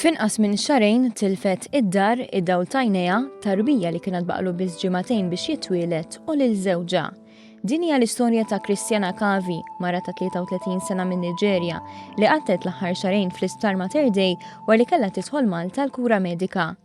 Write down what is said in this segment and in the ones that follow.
F'inqas minn xahrejn tilfet id-dar, id-dawl t'għajnejha, tarbija li kien għad baqgħlu biss ġimagħtejn biex jitwieled u lil żewġha. Din hija l-istorja ta' Christiana Kavi, mara ta' 33 sena minn Niġerja, li qattgħet l-aħħar xahrejn fl-Isptar Mater Dei wara li kellha tidħol Malta għall-kura medika.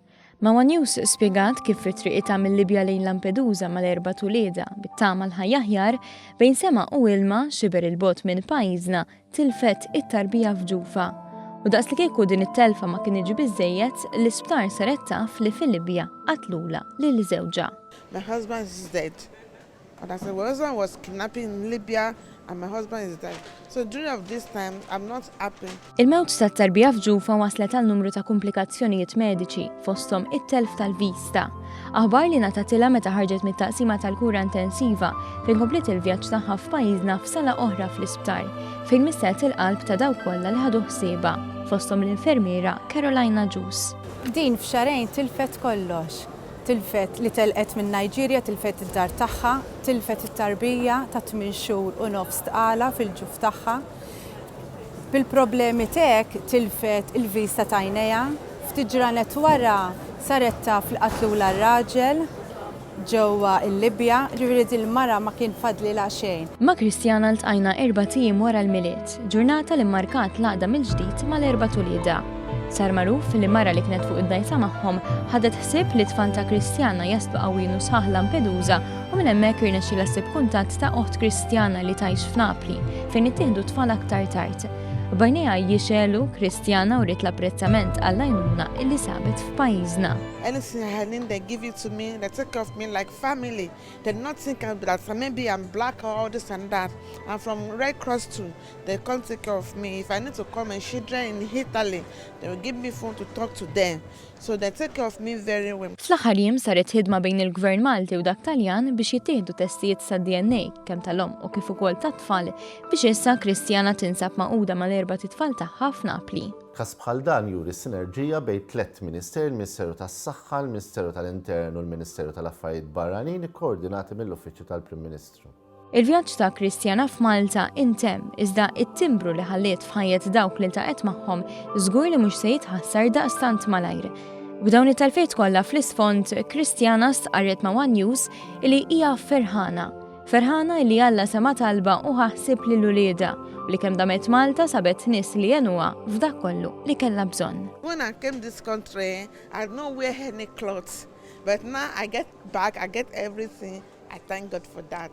Ma' one News spjegat kif fi triqitha mil-Libja lejn Lampedusa mal-erbat uliedha, bit-tama l-ħajja aħjar, bejn sema u ilma, xiber 'il bogħod minn pajjiżna, tilfet it-tarbija f'ġufha. U daqslikieku din it-telfa ma kinitx biżżejjed, l-isptar saret taf li fil-Libja qatlulha lil żewġha. My husband is dead. And I said, my husband was kidnapping in Libya and my husband is dead. So during of this time, I'm not happy. Il-mewt tat-tarbija f'ġufha wasslet għal numru ta' kumplikazzjonijiet mediċi, fosthom it-telf tal-vista. Aħbar li ngħatatilha meta ħarġet mit-taqsima tal-kura intensiva fejn kompliet il-vjaġġ tagħha f'pajjiżna f'sala oħra fl-isptar, fejn misset il-qalb ta' dawk kollha li ħadu ħsiebha, fosthom l-infermiera Caroline Agius. Din f'xahrejn tilfet kollox. Tilfet li telqet min-Niġerja, tilfet id-dar tagħha, tilfet it-tarbija ta' tmien xhur u nofs tqala fil-ġuf tagħha. Bil-problemi t'hekk tilfet il-vista t'għajnejha. Ftit ġranet wara saret taf li qatlulha r-raġel ġewwa l-Libja, ġifieri dil-mara ma kien fadlilha xejn. Ma' Christiana ltqajna erbat ijiem wara l-Milied, ġurnata li mmarkat l-għaqda mill-ġdid mal-erbat uliedha. Sar magħruf li mara li kienet fuq id-dgħajsa magħhom ħadet ħsieb li t-tfal ta' Christiana jaslu qawwijin u sħaħ Lampedusa u minn hemmhekk irnexxielha ssib kuntatt ta' oħt Christiana li tgħix f'Napli, fejn ittieħdu t-tfal aktar tard. B'għajnejha jixegħlu, Christiana wriet l-apprezzament għall-għajnuna li sabet f'pajjiżna. Anything I need they give it to me, they take care of me like family, they not think that maybe I'm black or all this and that, I'm from Red Cross too. They come take care of me. If I need to call my children in Italy, they will give me phone to talk to them. So they take care of me very well. Fl-aħħar jiem saret ħidma bejn il-Gvern Malti u dak Taljan biex jittieħdu testijiet tad-DNA kemm tal-omm u kif ukoll tat-tfal biex issa Christiana tinsab magħquda mal-erbat itfal tagħha f'Napli. Każ bħal dan juri s-sinerġija bejn tlett Ministeri, il-Ministeru tas-Saħħa, il-Ministeru tal-Intern u l-Ministeru tal-Affarijiet Barranin ikkoordinati mill-Uffiċċju tal-Prim Ministru. Il-vjaġġ ta' Christiana f'Malta intemm, iżda t-timbru li ħalliet f'ħajjet dawk li ltaqgħet magħhom żgur li mhux se jitħassar daqstant malajr. B'dawn it-telfiet kollha fl-isfond, Christiana stqarret ma' one News li hija ferħana. Ferħana li Alla sema' talbha u ħa ħsieb lil uliedha u li kemm damet Malta sabet nies li għenuha f'dak kollu li kellha bżonn. When I came this country, I no wear any clothes, but now I get bag, I get everything. I thank God for that.